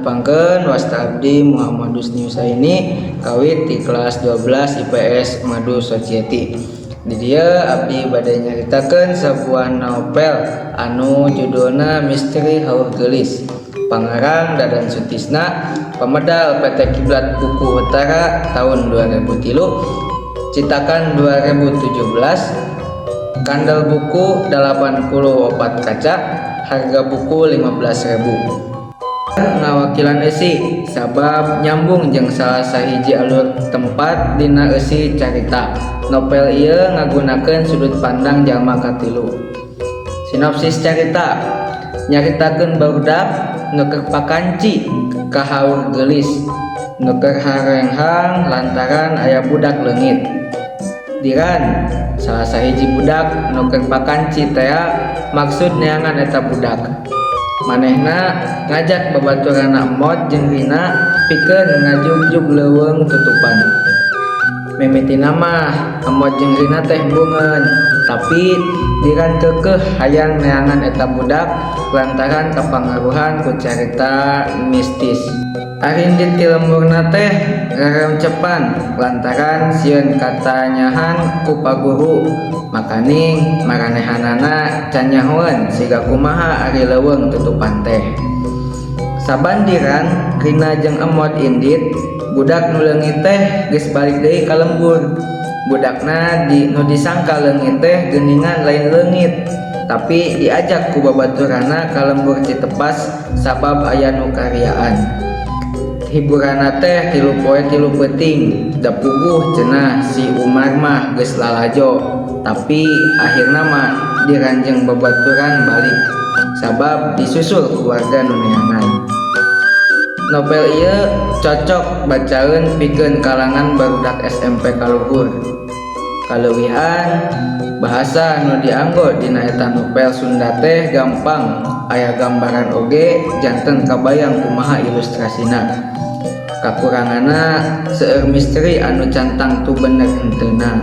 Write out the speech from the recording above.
Pangkeun, wasta abdi Muhammad Husni Husaini, kawit di kelas 12 IPS Madu Society. Di dieu abdi bade nyaritakeun sebuah novel anu judulna Misteri Haur Geulis. Pangarang Dadan Sutisna, pamedal PT Kiblat Buku Utara tahun 2003, citakan 2017, kandel buku 84 kaca, harga buku 15.000. Ngawakilan eusi sabab nyambung jeung salah sahiji alur tempat dina eusi carita. Novel ieu ngagunakeun sudut pandang jalma katilu. Sinopsis carita nyaritakeun barudak nu keur pakanci ka Haur Geulis, nu keur harenghang lantaran aya budak leungit. Diran, salah sahiji budak nu keur pakanci tea, maksud neangan eta budak. Manehna ngajak babaturanna Emot jeung Rina pikeun ngajugjug leuweung tutupan. Mimitina mah Emot jeung Rina teh embungeun, tapi Diran keukeuh hayang neangan eta budak lantaran kapangaruhan ku carita mistis. Arindit ti lemburna teh rerencepan lantaran sieun katanyahan ku paguru, makaning maranehanana can nyahoeun siga kumaha ari leuweung tutupan teh. Saban Diran, Rina jeung Emot indit, budak nu leungit teh geus balik deui ka lembur. Budakna nu disangka leungit teh geuningan lain leungit, tapi diajak ku babaturanna ka Lembur Citepas sabab aya nu kariaan. Hiburanna teh 3 poe 3 peuting, da puguh cenah si Umar mah geus lalajo, tapi akhirna mah Diran jeung babaturan balik sabab disusul ku warga nu neangan. Novel ieu cocok bacaeun pikeun kalangan barudak SMP kaluhur. Kaleuwihan bahasa nu dianggo dina eta novel Sunda teh gampang, aya gambaran oge, janten kabayang kumaha ilustrasina. Kakuranganna seueur misteri anu can tangtu bener henteuna.